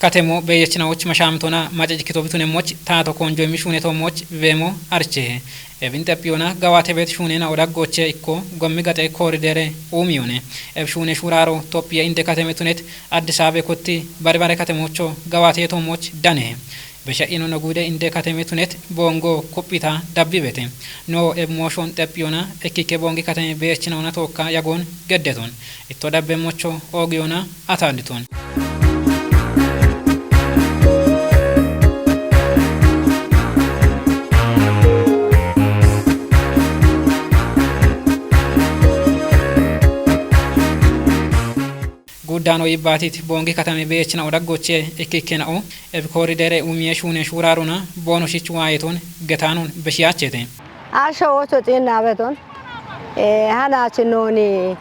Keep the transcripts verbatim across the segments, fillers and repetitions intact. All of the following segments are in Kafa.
Katemo beeyechina'och mashaamtona macecikito bitunemmoch taato koonjoymi shuunetoommoch beemo arichehe. Ebin xephiyona gawaate beet shuunena odaggooche ikko gommi gaxe koorideere uumiyone. Eb shuune shuuraaro Tophiya inde kateme tunet Addis Abe kotti bari bare katemoocho gawaate yetoommoch danehe. Beshe'yeno noguude inde kateme tunet boongo kuphita dabbibete. No eb mooshon xephiyona ekkikke boongi kateme beechina'ona tookka yagoon geddeton. Itto dabbemmocho oogiyona ataalliton. Guuddaano yibbaatit boongi katame beechina'o daggoche ikkikkena'o eb koorideere uumiye shuune shuuraarona boono shich waayeton getaanon beshiyaachete. Asho wocho xiinna beton, eh, hanachi noni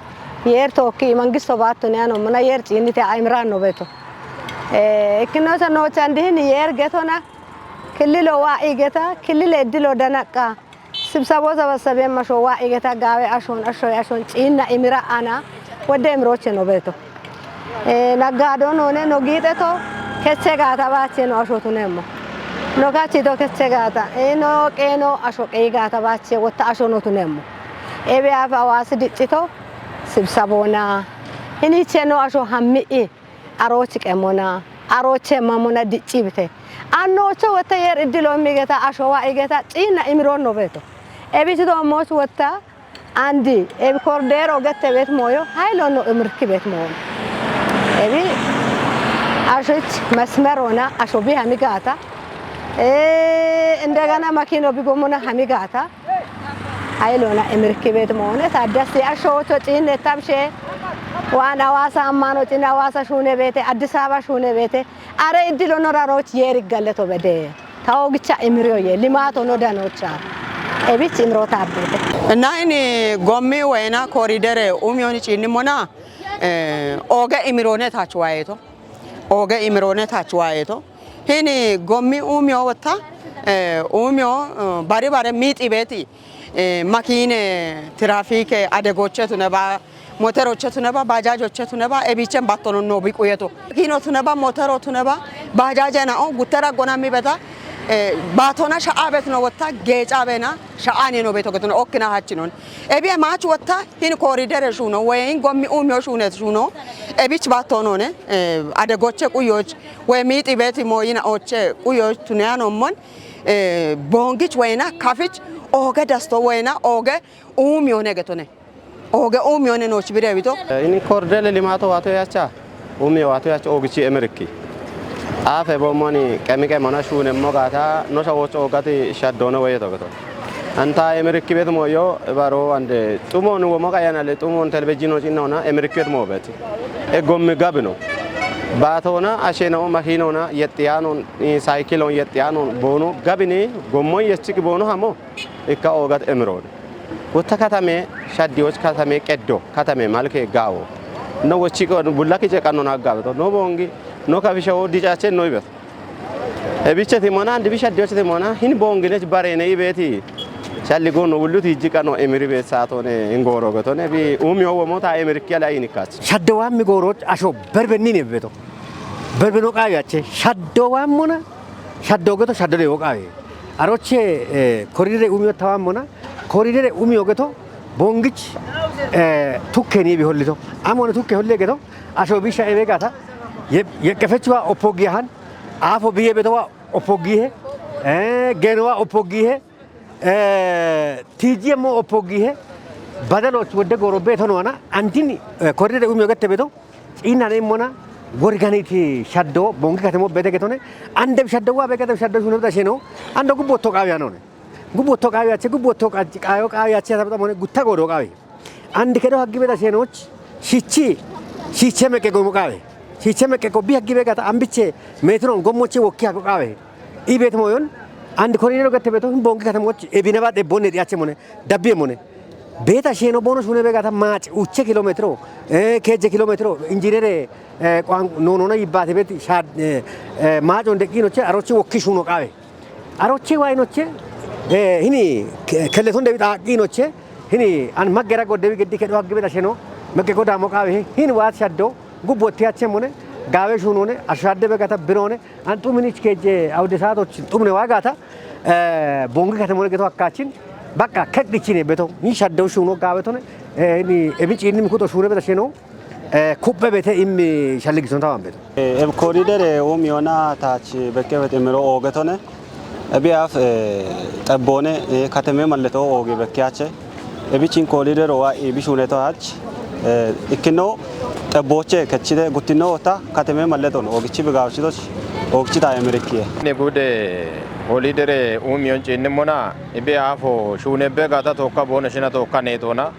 yer tokki mangisto baatto ne ano muna yer xiinnite aimran no beto. Eh, ikkinosa no chandihini yer getona, killilo wa igeta, killile iddilo danaqqa, sibsabo sabasabe masho wa igeta gaawe ashon, ashoy ashon xiinna imira ana, wodde imiroche no beto. Eh, naggaado none no giixeto, keche gaata baache no asho tunemmo. No kachito keche gaata, eh, no qeeno asho qeyi gaata baache wotta asho no tunemmo. Ebe afa Hawaasi diccito sibsaboona. Hiniche no asho hammi'i, aroochi qemmona, arooche mamona diccibite. Annoocho wotta yer iddilo immigeta asho wa igeta xiinna imiroon no beto. Ebichi doommoch wotta አንድ ኤቢ ኮሪደር ኦገት ቤት ሞዮ ሀይሎ ነው እምርክ ቤት ሞዮ ኤቢ አሾች መስመር ሆና አሾ ቢሃሚ ጋታ፣ እ፣ እንደገና መኪኖ ቢጎሙና ሃሚ ጋታ ሀይል ሆና እምርክ ቤት መሆነ ታደስ አሾ ወቶ ጪን ታብሼ ዋን አዋሳ አማኖ ጪን አዋሳ ሹኔ ቤቴ አዲስ አበባ ሹኔ ቤቴ አረ እድል ሆኖ ራሮች የር ይገለቶ በደ ታወግቻ እምሪዮ የልማት ሆኖ ደኖቻ ኤቢች እምሮታ አቤቴ እና እኔ ጎሚ ወይና ኮሪደር ኡሚዮን ጪንሞና ኦገ ኢሚሮነ ታች ዋየቶ፣ ኦገ ኢሚሮነ ታች ዋየቶ። ሂኒ ጎሚ ኡሚዮ ወታ፣ ኡሚዮ ባሪ ባረ ሚጢ ቤቲ፣ ማኪነ፣ ትራፊክ አደጎቸ ቱነባ፣ ሞተሮቸ ቱነባ፣ ባጃጆቸ ቱነባ፣ ኤቢቸን ባቶኖ ኖ ቢቁየቶ። ማኪኖ ቱነባ፣ ሞተሮ ቱነባ፣ ባጃጀ ናኦ፣ ጉተራ ጎና ሚበታ፣ ባቶና ሸአ ቤት ነው ወታ፣ ጌጫ ቤና፣ ሸአኔ ነው ቤቶ ገቱነ፣ ኦክና ሀችኖን። ኤቢየ ማች ወታ፣ ሂን ኮሪደር ሹኖ፣ ወይን ጎሚ ኡሚዮ ሹነት ሹኖ፣ ኤቢች ባቶኖነ፣ አደጎቸ ቁዮች፣ ወይ ሚጢ ቤት ሞይና ኦቸ ቁዮች ቱነያኖ ሞን፣ ቦንጊች ወይና ካፊች፣ ኦገ ደስቶ ወይና ኦገ ኡሚዮነ ገቶነ። ኦገ ኡሚዮነ ኖች ቢደ ቢቶ። Ini kordele limato wato yacha, umi wato yacha ogichi emirikki. Afe bomoni kemiqe mona shune mogata, no shawocho ogati shaddone woyeto gato. Anta emirikki bet moyo baro ande tumon wo moga yana le tumon telebejino cinona emirikki bet mo bet. E gommi gabino. Batona asheno makinona yettiyanon, saykilon yettiyanon bono gabini gommon yechiki bono hamo. Ikka ogat emirone. Wotta katame shaddiyoch katame qeddo, katame malke gaawo. No wochi qo bullaki ceqanno naggabeto. No bongi, no kafisha wo dicache no ibet. E bicheti mona, andi bi shaddiyocheti mona, hin bongi nech barene ibeti. Shalli gonno wulluti ijji qano emiri bet saatone ingoro getone bi umiyo wo mota emirikki ala inikach. Shaddo wammi goroch asho berbenni ne beto. Berbeno qayache. Shaddo wammona. Shaddo geto shaddo de woqawe. Aroche, eh, koridere umiyo tawammona. Koridere umiyo geto bongich, eh, tukke ni bi hollito. Amone tukke holle geto. Asho bisha ebe gata. Ye, ye kefechuwa opogihan. Afo biye betowa opogihe. Eh, genowa opogihe. Eh, tiji mo opogihe. Badalo wodde goro beto no ana. Antini, eh, koridere umiyo gette beto. Xiinna ne immona, wori ganiti shaddo, bongi katemo bete getone, ande shaddo wa be gate shaddo shune beta sheno, ando gubbo to qawi anone. Gubbo to qawi ache, gubbo to qawi, qawi ache, sabta mone, gutta godo qawi. Andi kedo haggi beta shenoch, shichi, shiche meqe gomo qawi. Shiche meqe ko bi haggi be gata ambiche, metron gommoche wokki hago qawi. I bet moyon, andi koridero gate beto, bongi katemoch, ebine ba de bonne di ache mone, dabbi mone. Beeta sheeno boono shuune beegata maac uche kilometro, eh, keje kilometro, injinere, eh, qwan-, noonona yibbaate beeti shaad-, eh, eh, maacoon deqqiinoche arochi wokki shuuno qaawe. Arochi waayinoche, eh, hini ke-, kelleton dewi xaaqqinoche, hini an maggera goddewi geddi kedho haggibe dasheno, megge godaamo qaawe, hini waat shaddo, gubbo tiyache mone, gaawe shuunone, ashadde begata birone, an xuminich keje awde saatoch xumne waagata, eh, bongi katemone geto hakkaachin, baqqa kek dichine beto, ni shaddo shuuno gaawetone, eh, ni ebi ciinni mikuto shuune beta sheno, eh, kuppe bete immi shalligisoon tawan beto. Eh, eb koridere uum yoona taach bekke bet imiro oogetone. Ebi af, eh, xebboone, eh, kateme malleto ooge bekkeyache. Ebichin koridero wa ibishuneto hach, eh, ikkino xebbooche kechite guttino ta kateme malleton oogichi bigaawchitoch oogichi ta emirikkiye. Ne gude koridere uum yoon ciinnimona ibi afo shuune begata tookka boona shina tookka neetona.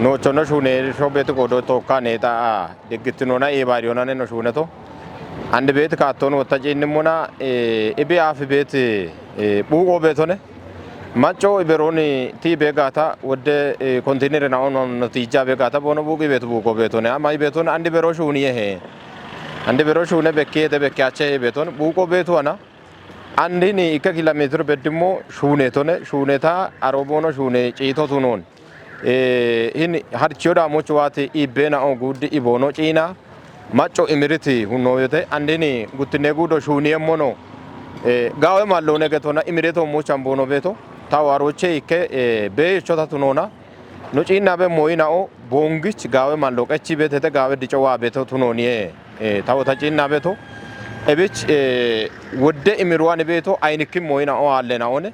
Noochono shuune shobet godo tookka neeta a. Deggittinona iibaariyonane no shuuneto. Andi beet kaatton wotta ciinnimmona, eh, ibi afi beet, eh, buuqo beetone. Macco iberooni ti beegaata wodde, eh, kontiinere na ono no tiijja beegaata boono buuqi beetu buuqo beetone. Ama ibeetone andi bero shuuniye he. Andi bero shuune bekkiyeete bekkiyache he beetone. Buuqo beetu ana. Andini ikke kilomeetiro beddimmo shuuneetone. Shuuneeta aro boono shuune ciito tunoon. Eh, hin harchiyo daamoch waati ibbeena'o guuddi iboono ciina, macco imiriti hunnoyete, andini guttinne guudo shuuniyemmono, eh, gaawe malloone getona imireto muchan boono beeto, tawo aroche ikke, eh, beeyochota tunoona, no ciinnabe mooyina'o boongich gaawe mallo qechi beetete gaawe dico waa beeto tunooniye, eh, tawo ta ciinnabeto, ebich, eh, wodde imiruwani beeto ayinikki mooyina'o aallena'one,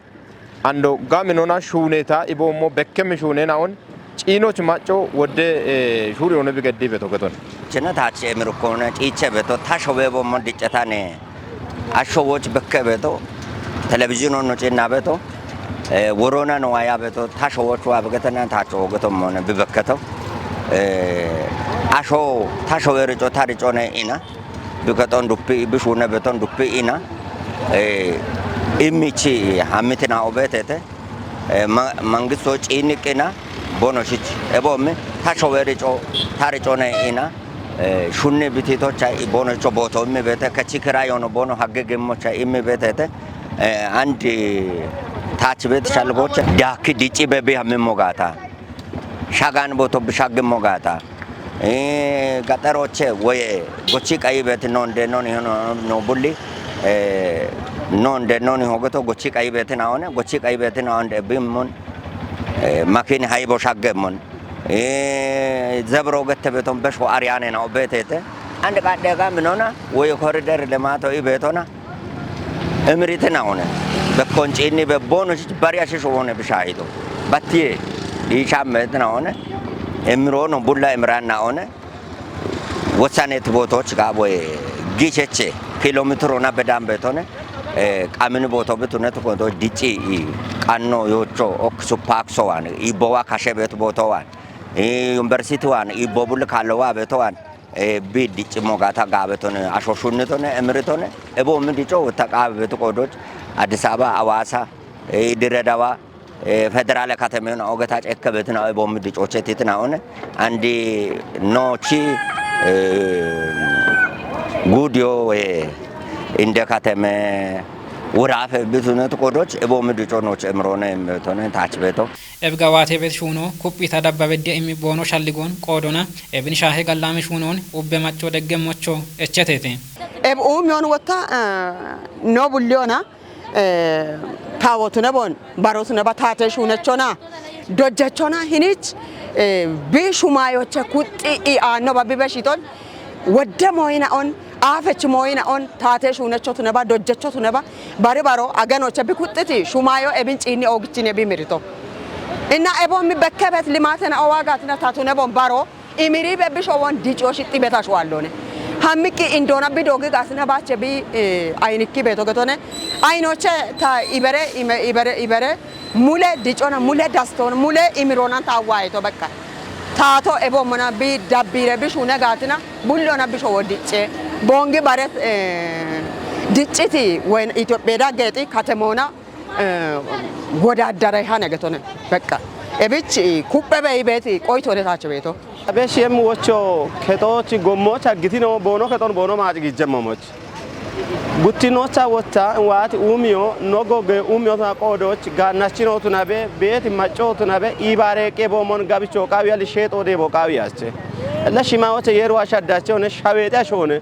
Ando gaminona shuuneta iboommo bekkemi shuunenaon ciinoch macco wodde, eh, shuuriyoone bigeddi beto geton. Chinatache mirukone ciiche beto tasho beboommo diccetane asho woch bekke beto televiziono no ciinna beto, eh, worona no waya beto tasho woch wa begetana tacho geto mone bibekketo, eh, asho tasho werico tarico ne ina. Duke ton duppi, bishuune beton duppi ina, eh, immichi hammitina obetete, eh, ma-, mangisto ciiniqina, bono shich, ebomi, tasho werico, taricone ina, eh, shunni bititocha, i bono cho boto immi bete, kachi kira yono bono hagge gemmocha immi betete, eh, andi tachi bet shalgocha, daki dici bebi hammi mogata. Shagan boto bishagimmo gaata. Eh, gaxaroche woye gochi qayi beti non de non hono no bulli, eh, non de non hogoto gochi qayi beti na one, gochi qayi beti na onde bimmun, eh, makin haybo shaggemmun. Eh, zebro gette beton besho ariyane na obetete. Ande qadde ga minona, woye korider lemato ibetona. Emirite na one. Bekkon ciinni be bono shi bari ashi sho one bishahido. Battiye. Isha met na one. Emiro no bulla emran na one. Wosanet botoch ga boye gicheche kilometro na bedan betone. Eh, qamin boto betune to kodo dici i qanno yocho ok supakso wan. I bowa kashe bet boto wan. I university wan. I bobul kalowa beto wan. Eh, bi dici mogata gabeton asho shunnetone, emiritone, ebo mi dico ta qabe betu qodoch Addis Ababa, Awasa, eh, Dire Dawa, eh, federale kateme na ogeta cekke betina ebo mi dico cetitina one, andi no ci, eh, gudio, eh, inde kateme wurafe bitune tu qodoch ebo mi dico no ci emirone emitone tach beto. Ebga waate bet shuuno, kuphita dabba bedde imi boono shalligoon qoodona, ebin shaahe gallaame shuunoon, ubbe macco degge mocho echetete. Eb umiyon wotta, eh, no bulliyona, eh, taawotune boon, barotune ba taate shuunechona, dojjechona hinich, eh, bi shumaayoche kuxxi i aanno ba bi beshiton, Wodde mooyina on, aafech mooyina on, taate shuunecho tuneba, dojjecho tuneba, bari baro agenoche bi kuxxiti, shumaayo ebin ciinni oogichine bi mirito. Inna ebo mi bekke bet limaatena owa gatina ta tunebon baro, imiri be bisho won dico shixxi beta shuwallone. Hammikki indoona bi doogi gaasina baache bi, eh, ayinikki beto getone. Ayinoche ta ibere, ime-, ibere, ibere, Mule dicona, mule dastona, mule imironan ta waayito beqqa. Taato ebo mona bi dabbire bi shuune gaatina, bullona bi showo dicce. Boongi bare, eh, dicciti woy Itophiya da geexi katemoona, eh, wodaaddaray hane getone beqqa. Ebich kuppe bei beti qoito de tacho beto. Abesh yem wocho ketoch gomoch agitino bono keton bono maji gijemamoch. Guttinocha wotta wati umiyo nogoge umiyo ta qodoch ganachino tunabe beti macho tunabe ibare ke bomon gabicho qawi ali sheto de bo qawi asche. La shimawoche yeru ashaddache one shawete ashone.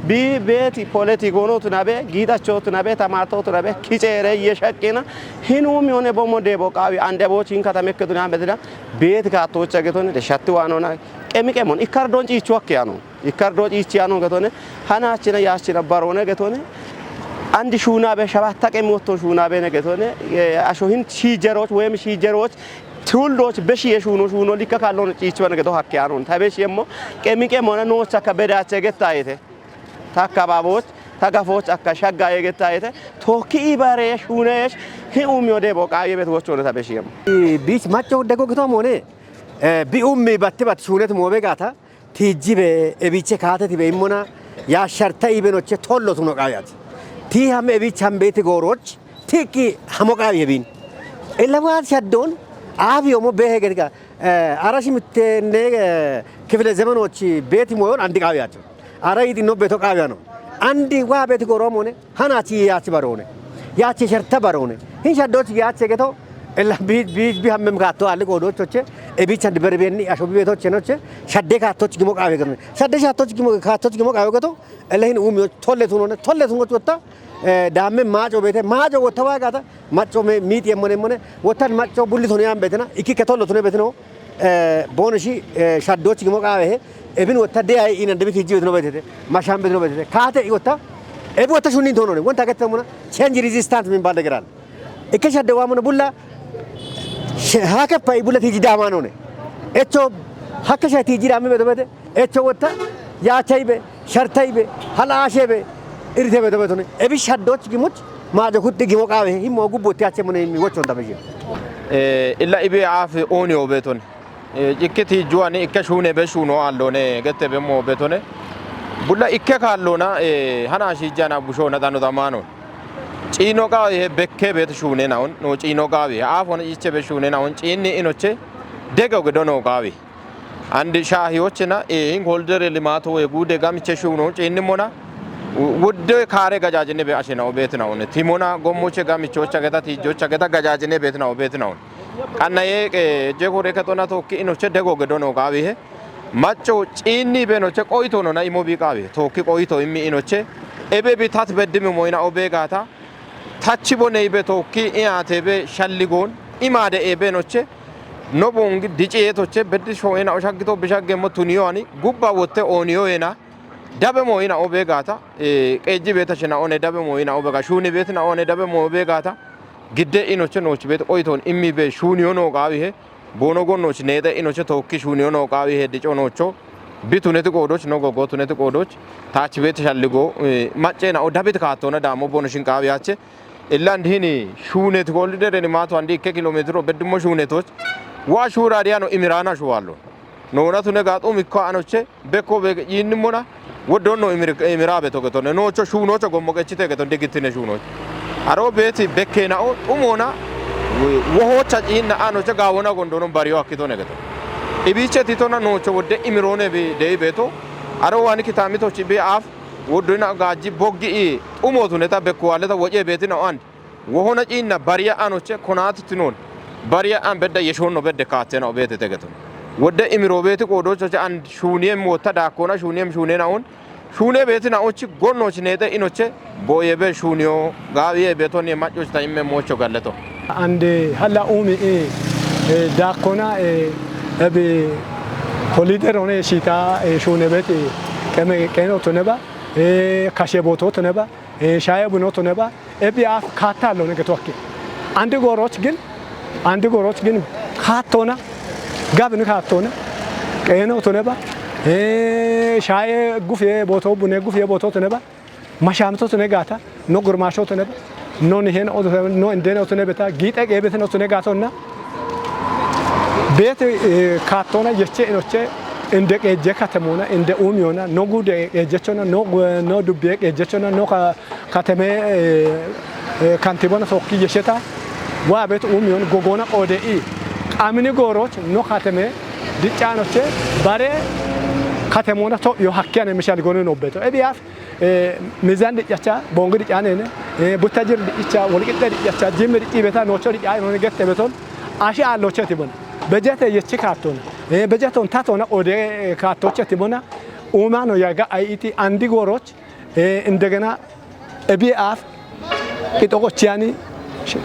Bi beeti poleti goonotu nabe, giidachotu nabe, tamaartotu nabe, kiceere yeshaqqina, hin uumi one bomo deebo qaawi ande boochin katamekke duniya medina, beeti kaattocha getone, de shatti waanona, qemi qemon, ikkar don ciichu akke yaano, ikkar don ciichi yaano getone, hanaachina yaachina barone getone, andi shuunabe shabatta qemi wotto shuunabe ne getone, eh, asho hin shiijeroch, wem shiijeroch, tiwuldoch beshi ye shuuno shuuno likka kallon ciichi wane geto hakke yaano, tabe shiyemmo, qemi qemona noocha ka bedache gettayete. Ta akkabaabooch, ta gafooch akka shaggaa yegettaayete, tookki ibareesh, huneesh, hi uumiyode boqaayebet wochooneta beshiyeem. Biich macho dego gitoom one, eh, bi ummi batti bat shuunet moobe gaata, tiijjibe, ebiiche kaatetibe immona, yaasharta iibenoche tollo tuno qaayat. Tii hamme ebiich hambeeti gooroch, tikki hamo qaawi hebin. Elawaat shaddoon, aabi yomo behe getika, eh, ara shimittenne, eh, kifile zemenoch beeti mooyon andi qaawi yacho. Ara yidi no beto qaawi ano. Andi waa beeti goroom one, hanachi yaachi baroone. Yaachi sharta baroone. Hin shaddoch yaachi geto, ela bi, bi, bi hammem kaatto alli qoodochoche, ebiich andi berbenni asho bi betoche noche, shadde kaattoch gimo qaawi geto. Shadde shattoch gimo, kaattoch gimo qaawi geto, ela hin umiyo tolle tunone, tolle tunoch wotta, eh, daamme maaco beete, maaco wotta waa gaata, maco me, miiti emmone emmone, wotta maco bulli tone yaan beetena, ikki ke tollo tone beeteno, eh, boone shi, eh, shaddoch gimo qaawe he, ebin wotta de ay inan debit hijji beeteno beetete, mashan beeteno beetete, kaate i wotta, ebi wotta shunnin tonone, wonta gette mona, change resistance min balle geran. Ikke shadde waa mona bulla, she-, hake pa i bulla tiji dama none. Echo, hake sha tiji dama beeto beete, echo wotta, yaachaybe, shartaybe, halaashebe, iritebe dobetone. Ebi shaddoch gimoch, maajo kutti gimo qaawe, himmo gubbotti ache mone himmi wochon tabe je. Eh, illa ibe aaf ooni obeton. Eh, ikkiti juwani ikke shuune be shuuno allone, gette be mo betone. Bulla ikke kaallona, eh, hana shijjana busho na dano damano. Ciino qaawe he bekke bet shuune naon, no ciino qaawe, aafon iche be shuune naon, ciinni inoche, dege oge dono qaawe. Andi shaahiyochena, eh, in koldere limaato we guude gamiche shuuno ciinni mona, wu-, wudde kaare gajajine be ashena obetna one. Timona gommoche gamichocha geta tijocha geta gajajine betna obetna one. Qanna ye, eh, je kore ketona tokki inoche dego gedo no gawi he. Macho ciinni be noche qoito nona imo bi qawi. Tokki qoito immi inoche. Ebe bi tat beddimi moyna obegata. Tachi bone ibe tokki iate be shalligon. Imade ebe noche. No bongi dici etoche beddi shoena oshagito bishagge mo tuniyo ani. Gubba wotte oniyo ena. Dabe moyna obegata. Eh, qeji beta shena one dabe moyna obega. Shuni betna one dabe mo obegata. Gidde inoche nochi bet qoiton immi be shuniyo no gawi he. Bono gonnoch neexe inoche tookki shuuniyo noo qaawi heddi conocho. Bituneti qoodoch no gogo tuneti qoodoch. Taach beet shalligo, eh, maccena o dabit kaattona daamo bono shin qaawi ache. Illand hini shuuneti kolli dereni maato andi ikke kilometro beddummo shuunetoch. Waa shuura diyano imiraana shuwallo. Noona tune gaaxum ikko anoche. Bekko be yiinnimona, woddonno imir-, imiraabe togetone. Noocho shuunoocho gommo qechite geton digittine shuunoocho. Aro beeti bekkeena'o xumoona, wohoocha ciinna anoche gaawona gondonon bariyo akkitone geton. Ibiiche titona noocho wodde imiroone bi de'i beeto. Aro waani kitaamitochi bi aaf, woddoyna gaajji boggi i xumotuneta bekkuwaaleta woce beetina'o andi. Wohona ciinna bariya anoche konaati tinon. Bariya an bedda yeshoonno bedde kaattena obeete tegeton. Wodde imiroobeeti qoodoochoche an shuuniyem wotta daakkona shuuniyem shuunena on. Shuune beeti na'ochi gonnochi neexe inoche booyebe shuuniyo gaawiye beeton ye maccochi ta imme moocho galleto. Ande halla uumi, eh, eh, daakkona, eh, ebi kolider one shiita, eh, shuune beeti qeme qeeno toneba, eh, kashe booto toneba, eh, shaaye buno toneba, Ebi aaf kaatta allone geto akke. Andi gooroch gin, andi gooroch gin kaattona, gabin kaattona, qeeno toneba, eh, shaaye gufiye booto, bune gufiye booto toneba, mashamto tone gaata, no gurmasho toneba, no nihen odo, no indene otone beta, giite qeebete no tone gaatonna, beete, eh, kaattona yeche inoche, inde qeejje katemona, inde uumiyona, no guude qeejjechona, no gu-, no dubbiye qeejjechona, no ka-, Kateme, eh, eh, kantiibona tokki yesheta waa beet uumiyon gogoona qoode i Amini gooroch no kateme dicanoche bare katemona to yo hakke ane mishal gonu no beto. Ebi af, eh, mizan dicacha, bongi dicane, eh, butajir dica, wolqite dicacha, jimmi dici beta, nocho dica, no gette beton, ashi alloche tibona. Bejete yechi kattona. Eh, bejeton tatona ode, eh, kattoche tibona. Umano yaga ayiti andi gooroch, eh, indegena ebi af, itoqochiyani,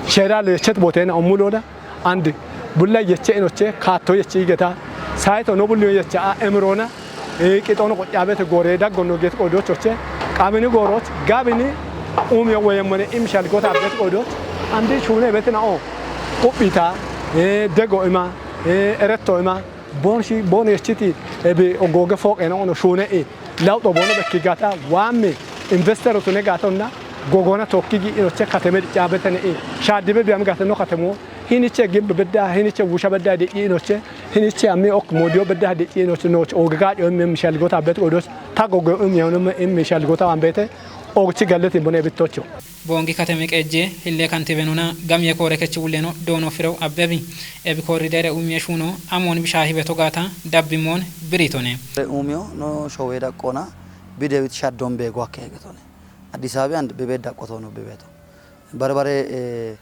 shera lechet botena omuloda, and bulla yeche inoche, katto yechi geta, saito no bulliyo yecha a emirona, eh, qixono qoccabete gore daggono get qodochoche, qamini gooroch, gabini umiyo weyemmone imshal gota bet qodoch, andi shune betina o, qubbita, eh, dego ima, eh, eretto ima, bon shi, bon yechiti, ebi ogoge foqena ono shune i, lawxo bono bekki gata, wammi, investor tune gatonna, gogona tokki gi inoche kateme dicabetene i, shadibe biyam gateno katemo, hiniche gimbe bedda, hiniche wusha bedda de inoche, hiniche ammi ok modio bedda de inoche, noch oge gajo em mishal gota bet odos, ta gogo em yonum em mishal gota ambete, ogchi galletin bone bittocho. Boongi kateme qeejjee hillee kantibenuna gam ye koore kechi wulleno doono firew abbebi. Ebi koorideere umiye shuuno amoon bishaa hibeto gaata dabbi moon biritone. Umiyo no showe daqqona bidewit shaddon beego akke hegetone. Addis Abeban bebe daqqotono bebeto. Bare bare, eh,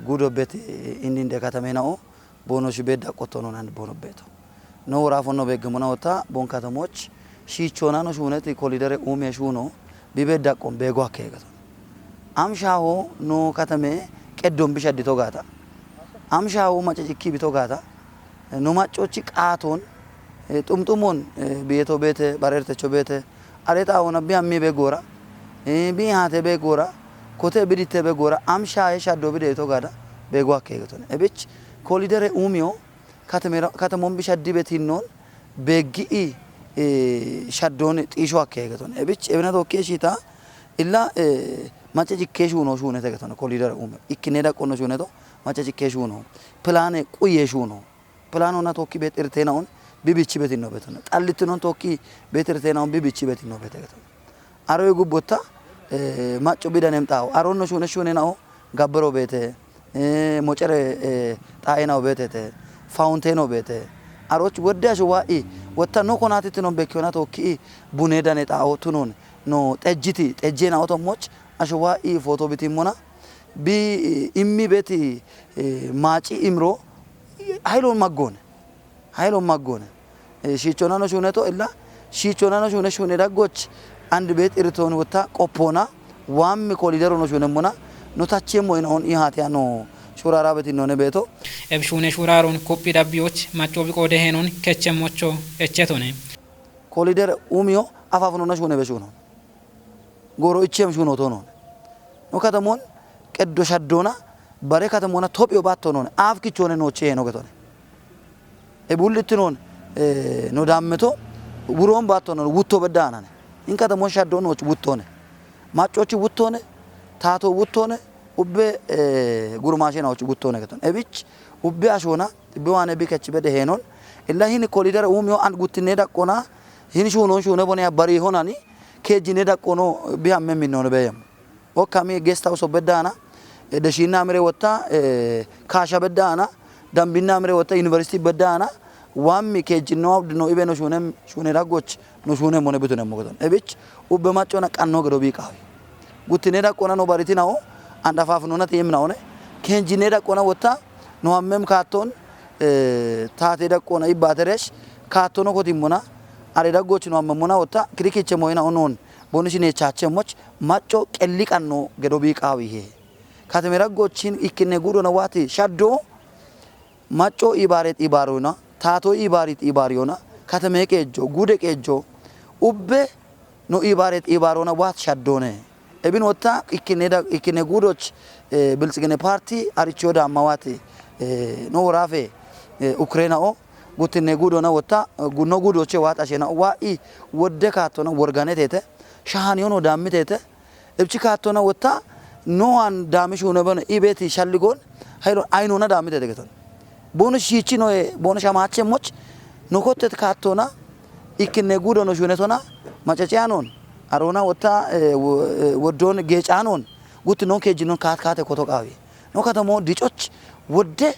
gudo bet, eh, indinde katame na'o bono shi bedda qottono nan bono beto. No wora fonno begge mona wota bon katamoch shichona no shuneti kolidere ume shuno bi bedda qon bego akke gato. Am shaho no katame qeddon bisha dito gata. Am shaho maca cikki bito gata. No maccochi qaton, eh, xumxumon, eh, biyeto bete, barertecho bete, are xaawona bi ammi be gora, eh, bi hate be gora, kote bidite be gora, am shaye shaddo bide to gada be go akke getone. Ebich kolidere umiyo katemera, katemon bi shaddi betinnon beggi i, eh, shaddon xisho akke getone. Ebich ebena tokke shita illa, eh, mace jikke shuno shunete getone. Kolidere umiyo ikkine daqqono shuneto mace jikke shuno. Plane quye shuno. Plano na tokki bet irtena on bi bichi betinno betona. Xallitino tokki bet irtena on bi bichi betinno bete getona. Aro gubbota, eh, macco bidanem xawo. Aronno shune shune nao gabbero bete, eh, mocere, eh, xae nao betete, fountaino bete. Aroch wodde asho wa'i, wotta no konati tinon bekkiona tokki bune dane xawo tunon, no xejjiti, xejje nao tommoch, asho wa'i foto bitimmona, bi, eh, immi beti, eh, maci imro, haylon maggone. Haylon maggone. Eh, shichonano shuneto illa, shichonano shune shune daggoch, and bet irton wotta qoppona, wammi kolidero no shunemona, no tachemo ina on i hatiya no shurara beti none beto. Eb shune shuraron kuppi dabbiyoch, macco bi qode henon, kechem mocho, echetone. Kolider umiyo, afafnona shune be shunon. Goro ichem shuno tonon. No katamon, qeddo shaddona, bare katamona tophiyo battonon, af kichone no cheno getone. E bullitti non, eh, no dammeto, wuron batto non, wutto beddanane. In katamon shaddo noch wuttone. Maccochi wuttone, tato wuttone, ubbe, eh, gurmashe noch wuttone geton. Ebich, ubbe ashona, ubbe wane bi kech bede henon. Illa hin kolidere umyo an guttine daqqona, hin shunon shune bone bari honani, kejine daqqono bi amme minnon beyam. O kami guest house beddana, e, deshinna mire wotta, e, kasha beddana, dambinna mire wotta university beddana, wammi kejinno abdino ibe no shunem, shune daggoch, no shune mone bitune mogodon. Ebich, ubbe maccona qanno gedo bi qawi. Guttine daqqona no baritina o, anda faf no na tiyem na one, kenjine daqqona wotta, no ammem katon, e, tate daqqona ibbateresh, katono kotimona, are daggoch no ammemona wotta, kirikiche moyina onon, bonishine chache moch, macco qelli qanno gedo bi qawi he. Kateme raggochin ikkine gudona wati shaddo, macco ibaret ibarona, tato ibarit ibariyona, kateme qejo, gude qejo, ubbe no ibaret ibarona wat shaddone. Ebin wotta ikkine da, ikkine gudoch, eh, Bilxigine parti aricho da mawati, eh, no worafe, eh, Ukraina o, gutine gudona wotta, eh, gunno gudoche wat ashena wa i wodde katona worganetete, shahani ono dammitete, Ebchi kaattona wotta no an dami shune bone ibeti shalligon haylo aynona dami dedegeton. Bono shichi noe, bono shamache moch, no kottet kaattona, ikkinne gudo no shune tona, macaciyanon, arona wotta, eh, wo-, eh, woddon gecanon, gutti non keji non kaat kaate koto qawi. No katamo dicoch, wodde,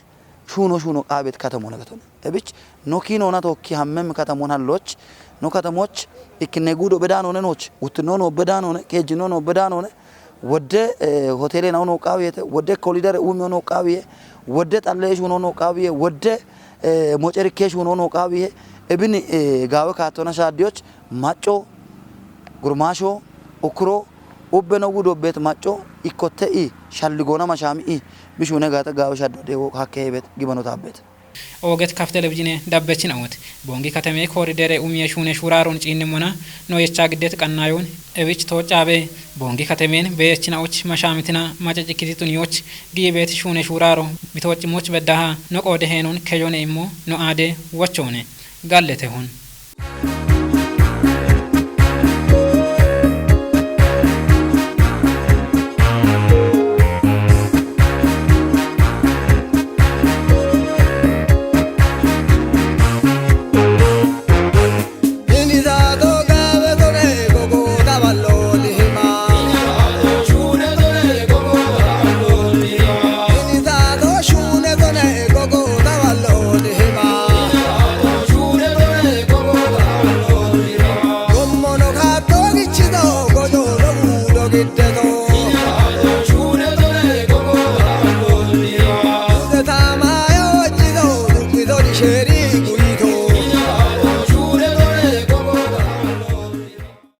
Shuuno shuuno qaabet katamoona gatone. Ebich no kiinoona tookki hammem katamoon halloch. No katamoch ikkine guudo bedaanone nooch. Uttinono bedaanone, keejjinono bedaanone. Wodde, eh, hoteele na uno qaawiyete. Wodde kolidere uumi uno qaawiye. Wodde xallee shuuno uno qaawiye. Wodde, eh, mocerikke shuuno uno qaawiye. Ebini, eh, gaawe kaattona shaaddiyoch macco, gurmaasho, ukuro, ubbe no guudo beet macco, ikkotte i, shalligoona mashaami i, bishuune gaata gaawe shaddo deewo hakke hebet gibano taabbeet. Ooget kaf televizhiine dabbechin awet. Boongi katame koorideere umiye shuune shuuraaroon ciinne mona no yecha giddet qannayoon ewich tooccaabe. Boongi katameen beechin awuch mashaamitina macacikkititun yoch giibeet shuune shuuraaro bitooccimoch beddaha no qoode heenoon keyoone immo no aade wochoone. Gallete hun.